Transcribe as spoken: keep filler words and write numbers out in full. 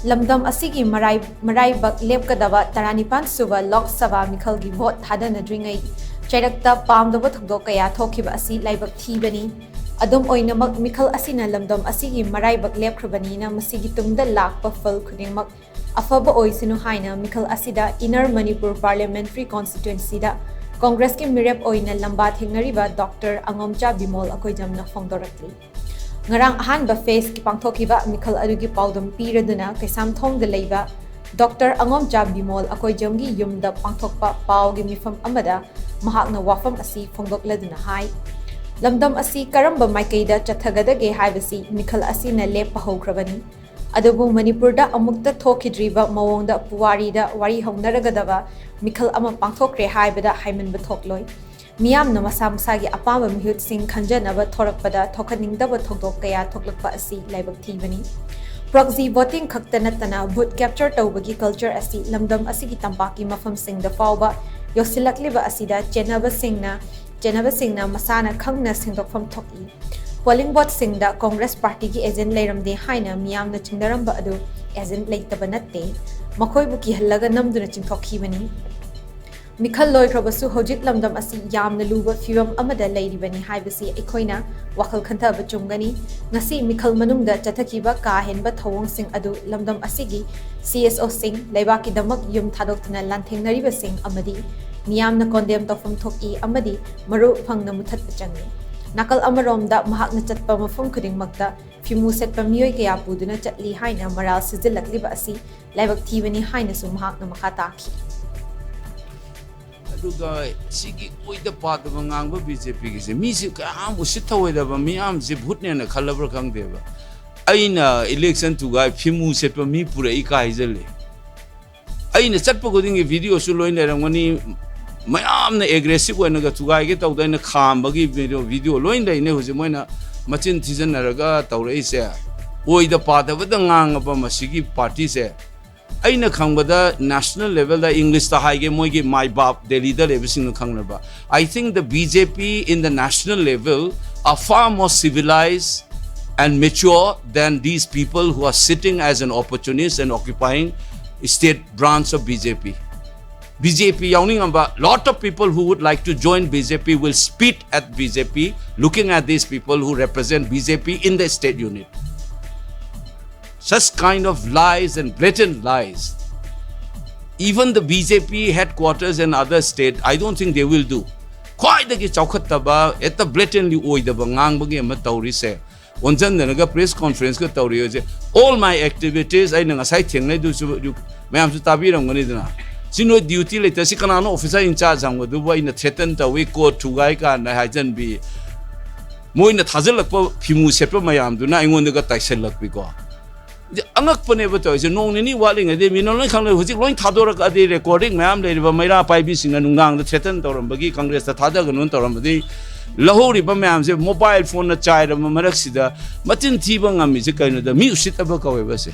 ꯂꯝꯗꯝ ꯑꯁꯤꯒꯤ ꯃꯔꯥꯏ-, ꯃꯔꯥꯏꯕꯛ ꯂꯦꯞꯀꯗꯕ ꯇꯔꯥꯅꯤꯄꯥꯟ ꯁꯨꯕ ꯂꯣꯛ ꯁꯚꯥ ꯃꯤꯈꯜꯒꯤ ꯚꯣꯠ ꯊꯥꯗꯅꯗ꯭ꯔꯤꯉꯩ ꯆꯩꯔꯛꯇ ꯄꯥꯝꯗꯕ ꯊꯧꯗꯣꯛ ꯀꯌꯥ ꯊꯣꯛꯈꯤꯕ ꯑꯁꯤ ꯂꯥꯏꯕꯛ ꯊꯤꯕꯅꯤ꯫ ꯑꯗꯨꯝ ꯑꯣꯏꯅꯃꯛ, ꯃꯤꯈꯜ ꯑꯁꯤꯅ ꯂꯝꯗꯝ ꯑꯁꯤꯒꯤ ꯃꯔꯥꯏꯕꯛ ꯂꯦꯞꯈ꯭ꯔꯕꯅꯤꯅ, ꯃꯁꯤꯒꯤ ꯇꯨꯡꯗ ꯂꯥꯛꯄ ꯐꯜ ꯈꯨꯗꯤꯡꯃꯛ ꯑꯐꯕ ꯑꯣꯏꯁꯅꯨ ꯍꯥꯏꯅ ꯃꯤꯈꯜ ꯑꯁꯤꯗ Inner Manipur Parliamentary Constituencyꯗ ꯀꯣꯡꯒ꯭ꯔꯦꯁꯀꯤ ꯃꯤꯔꯦꯞ ꯑꯣꯏꯅ ꯂꯝꯕꯥ ꯊꯦꯡꯅꯔꯤꯕ ꯗꯣꯛꯇꯔ ꯑꯉꯣꯝꯆꯥ ꯕꯤꯃꯣꯜ ꯑꯀꯣꯏꯖꯝꯅ ꯐꯣꯡꯗꯣꯔꯛꯂꯤ꯫ ꯉꯔꯥꯡ ꯑꯍꯥꯟꯕ ꯐꯦꯖꯀꯤ ꯄꯥꯡꯊꯣꯛꯈꯤꯕ ꯃꯤꯈꯜ ꯑꯗꯨꯒꯤ ꯄꯥꯎꯗꯝ ꯄꯤꯔꯗꯨꯅ ꯀꯩꯁꯥꯝꯊꯣꯡꯗ ꯂꯩꯕ ꯗꯣꯛꯇꯔ ꯑꯉꯣꯝꯆꯥ ꯕꯤꯃꯣꯜ ꯑꯀꯣꯏꯖꯝꯒꯤ ꯌꯨꯝꯗ ꯄꯥꯡꯊꯣꯛꯄ ꯄꯥꯎꯒꯤ ꯃꯤꯐꯝ ꯑꯃꯗ ꯃꯍꯥꯛꯅ ꯋꯥꯐꯝ ꯑꯁꯤ ꯐꯣꯡꯗꯣꯛꯂꯗꯨꯅ ꯍꯥꯏ, ꯂꯝꯗꯝ ꯑꯁꯤ ꯀꯔꯝꯕ ꯃꯥꯏꯀꯩꯗ ꯆꯠꯊꯒꯗꯒꯦ ꯍꯥꯏꯕꯁꯤ ꯃꯤꯈꯜ ꯑꯁꯤꯅ ꯂꯦꯞꯄ ꯍꯧꯈ꯭ꯔꯕꯅꯤ꯫ ꯑꯗꯨꯕꯨ ꯃꯅꯤꯄꯨꯔꯗ ꯑꯃꯨꯛꯇ ꯊꯣꯛꯈꯤꯗ꯭ꯔꯤꯕ ꯃꯑꯣꯡꯗ ꯄꯨꯋꯥꯔꯤꯗ ꯋꯥꯔꯤ ꯍꯧꯅꯔꯒꯗꯕ ꯃꯤꯈꯜ ꯑꯃ ꯄꯥꯡꯊꯣꯛꯈ꯭ꯔꯦ ꯍꯥꯏꯕꯗ ꯍꯥꯏꯃꯟꯕ ꯊꯣꯛꯂꯣꯏ꯫ ꯃꯤꯌꯥꯝꯅ ꯃꯁꯥ ꯃꯁꯥꯒꯤ ꯑꯄꯥꯝꯕ ꯃꯤꯍꯨꯠꯁꯤꯡ ꯈꯟꯖꯅꯕ ꯊꯣꯔꯛꯄꯗ ꯊꯣꯛꯍꯟꯅꯤꯡꯗꯕ ꯊꯧꯗꯣꯛ ꯀꯌꯥ ꯊꯣꯛꯂꯛꯄ ꯑꯁꯤ ꯂꯥꯏꯕꯛ ꯊꯤꯕꯅꯤ꯫ Proxy voting ꯈꯛꯇ ꯅꯠꯇꯅ vote capture ꯇꯧꯕꯒꯤ culture ꯑꯁꯤ ꯂꯝꯗꯝ ꯑꯁꯤꯒꯤ ꯇꯝꯄꯥꯛꯀꯤ ꯃꯐꯝꯁꯤꯡꯗ ꯐꯥꯎꯕ ꯌꯧꯁꯤꯜꯂꯛꯂꯤꯕ ꯑꯁꯤꯗ ꯆꯦꯟꯅꯕꯁꯤꯡꯅ, ꯆꯦꯟꯅꯕꯁꯤꯡꯅ ꯃꯁꯥꯅ ꯈꯪꯅ ꯁꯦꯡꯗꯣꯛꯐꯝ ꯊꯣꯛꯏ꯫ Polling boothꯁꯤꯡꯗ ꯀꯣꯡꯒ꯭ꯔꯦꯁ ꯄꯥꯔꯇꯤꯒꯤ agent ꯂꯩꯔꯝꯗꯦ ꯍꯥꯏꯅ ꯃꯤꯌꯥꯝꯅ ꯆꯤꯡꯅꯔꯝꯕ ꯑꯗꯨ agent ꯂꯩꯇꯕ ꯅꯠꯇꯦ꯫ ꯃꯈꯣꯏꯕꯨ ꯀꯤꯍꯜꯂꯒ ꯅꯝꯗꯨꯅ ꯆꯤꯡꯊꯣꯛꯈꯤꯕꯅꯤ꯫ ꯃꯤꯈꯜ ꯂꯣꯏꯈ꯭ꯔꯕꯁꯨ ꯍꯧꯖꯤꯛ ꯂꯝꯗꯝ ꯑꯁꯤ ꯌꯥꯝꯅ ꯂꯨꯕ ꯐꯤꯚꯝ ꯑꯃꯗ ꯂꯩꯔꯤꯕꯅꯤ ꯍꯥꯏꯕꯁꯤ ꯑꯩꯈꯣꯏꯅ ꯋꯥꯈꯜ ꯈꯟꯊꯕ ꯆꯨꯝꯒꯅꯤ꯫ ꯉꯁꯤ ꯃꯤꯈꯜ ꯃꯅꯨꯡꯗ ꯆꯠꯊꯈꯤꯕ ꯀꯥ ꯍꯦꯟꯕ ꯊꯧꯑꯣꯡꯁꯤꯡ ꯑꯗꯨ ꯂꯝꯗꯝ ꯑꯁꯤꯒꯤ CSOꯁꯤꯡ, ꯂꯩꯕꯥꯛꯀꯤꯗꯃꯛ ꯌꯨꯝ ꯊꯥꯗꯣꯛꯇꯨꯅ ꯂꯥꯟꯊꯦꯡꯅꯔꯤꯕꯁꯤꯡ ꯑꯃꯗꯤ ꯃꯤꯌꯥꯝꯅ condemn ꯇꯧꯐꯝ ꯊꯣꯛꯏ ꯑꯃꯗꯤ ꯃꯔꯨ ꯐꯪꯅ ꯃꯨꯊꯠꯄ ꯆꯪꯏ꯫ ꯅꯥꯀꯜ ꯑꯃꯔꯣꯝꯗ ꯃꯍꯥꯛꯅ ꯆꯠꯄ ꯃꯐꯝ ꯈꯨꯗꯤꯡꯃꯛꯇ ꯐꯤꯃꯨ ꯁꯦꯠꯄ ꯃꯤꯑꯣꯏ ꯀꯌꯥ ꯄꯨꯗꯨꯅ ꯆꯠꯂꯤ ꯍꯥꯏꯅ ꯃꯔꯥꯜ ꯁꯤꯖꯤꯜꯂꯛꯂꯤꯕ ꯑꯁꯤ ꯂꯥꯏꯕꯛ ꯊꯤꯕꯅꯤ ꯍꯥꯏꯅꯁꯨ ꯃꯍꯥꯛꯅ ꯃꯈꯥ ꯇꯥꯈꯤ꯫ ꯑꯗꯨꯒ ꯁꯤꯒꯤ ꯑꯣꯏꯗ ꯄꯥꯗꯕ ꯉꯥꯡꯕ BJPꯒꯤꯁꯦ, ꯃꯤꯁꯦ ꯀꯌꯥꯝ ꯎꯁꯤꯠ ꯊꯑꯣꯏꯗꯕ ꯃꯤꯌꯥꯝꯁꯦ ꯚꯨꯠꯅꯦꯅ ꯈꯜꯂꯕ꯭ꯔꯥ ꯈꯪꯗꯦꯕ꯫ ꯑꯩꯅ election ꯊꯨꯒꯥꯏ ꯐꯤꯃꯨ ꯁꯦꯠꯄ ꯃꯤ ꯄꯨꯔꯛꯏ ꯀꯥ ꯍꯥꯏꯖꯜꯂꯦ꯫ ꯑꯩꯅ ꯆꯠꯄ ꯈꯨꯗꯤꯡꯒꯤ videoꯁꯨ ꯂꯣꯏ ꯂꯩꯔꯝꯒꯅꯤ꯫ ꯃꯌꯥꯝꯅ aggressive ꯑꯣꯏꯅꯒ ꯊꯨꯒꯥꯏꯒꯦ ꯇꯧꯗ ꯑꯩꯅ ꯈꯥꯝꯕꯒꯤ video, video ꯂꯣꯏ ꯂꯩꯅꯦ꯫ ꯍꯧꯖꯤꯛ ꯃꯣꯏꯅ ꯃꯆꯤꯟ ꯊꯤꯖꯤꯟꯅꯔꯒ ꯇꯧꯔꯛꯏꯁꯦ, ꯑꯣꯏꯗ ꯄꯥꯗꯕꯗ ꯉꯥꯡꯉꯕ ꯃꯁꯤꯒꯤ partyꯁꯦ꯫ ꯑꯩꯅ ꯈꯪꯕꯗ national levelꯗ Englishꯇ ꯍꯥꯏꯒꯦ, ꯃꯣꯏꯒꯤ ꯃꯥꯏ ꯕꯥꯞ ꯗꯦꯜꯂꯤꯗ ꯂꯩꯕꯁꯤꯡꯅ ꯈꯪꯅꯕ, I think the BJP in the national level are far more civilized and mature than these people who are sitting as an opportunist and occupying state branch of B J P. B J P ꯌꯥꯎꯅꯤꯡꯉꯝꯕ, lot of people who would like to join B J P will spit at B J P looking at these people who represent B J P in the state unit. Such kind of lies and blatant lies. Even the B J P headquarters and other state, I don't think they will do. ꯈ꯭ꯋꯥꯏꯗꯒꯤ ꯆꯥꯎꯈꯠꯇꯕ, ꯍꯦꯛꯇ blatantly ꯑꯣꯏꯗꯕ ꯉꯥꯡꯕꯒꯤ ꯑꯃ ꯇꯧꯔꯤꯁꯦ꯫ ꯑꯣꯟꯁꯤꯟꯗꯅꯒ press conference ꯀ ꯇꯧꯔꯤꯕꯁꯦ, all my activities ꯑꯩꯅ ꯉꯁꯥꯏ ꯊꯦꯡꯅꯩꯗꯨꯁꯨ ꯃꯌꯥꯝꯁꯨ ꯇꯥꯕꯤꯔꯝꯒꯅꯤꯗꯅ꯫ ꯁꯤ ꯅꯣꯏ duty ꯂꯩꯇ, ꯁꯤ ꯀꯅꯥꯅꯣ officer in charge ꯍꯪꯕꯗꯨꯕꯨ ꯑꯩꯅ threaten ꯇꯧꯏ, court ꯊꯨꯒꯥꯏ ꯀꯥꯟꯗ ꯍꯥꯏꯖꯟꯕꯤ꯫ ꯃꯣꯏꯅ ꯊꯥꯖꯤꯜꯂꯛꯄ ꯐꯤꯃꯨ ꯁꯦꯠꯄ ꯃꯌꯥꯝꯗꯨꯅ ꯑꯩꯉꯣꯟꯗꯒ ꯇꯥꯏꯁꯜꯂꯛꯄꯤꯀꯣ꯫ ꯑꯉꯛꯄꯅꯦꯕ ꯇꯧꯔꯤꯁꯦ꯫ ꯅꯣꯡ ꯅꯤꯅꯤ ꯋꯥꯠꯂꯤꯉꯩꯗꯩ ꯃꯤꯅ ꯂꯣꯏ ꯈꯪꯅꯩ꯫ ꯍꯧꯖꯤꯛ ꯂꯣꯏ ꯊꯥꯗꯣꯔꯛꯑꯗꯤ, recording ꯃꯌꯥꯝ ꯂꯩꯔꯤꯕ ꯃꯩꯔꯥ ꯄꯥꯏꯕꯤꯁꯤꯡꯅ ꯅꯨꯡꯗꯥꯡꯗ threaten ꯇꯧꯔꯝꯕꯒꯤ, ꯀꯪꯒ꯭ꯔꯦꯁꯇ ꯊꯥꯗꯒꯅꯨꯅ ꯇꯧꯔꯝꯕꯗꯤ, ꯂꯧꯍꯧꯔꯤꯕ ꯃꯌꯥꯝꯁꯦ mobile phone ꯅ ꯆꯥꯏꯔꯕ ꯃꯔꯛꯁꯤꯗ ꯃꯆꯤꯟ ꯊꯤꯕ ꯉꯝꯃꯤꯁꯦ ꯀꯩꯅꯣꯗ, ꯃꯤ ꯎꯁꯤꯠꯇꯕ ꯀꯧꯋꯦꯕ ꯁꯦ꯫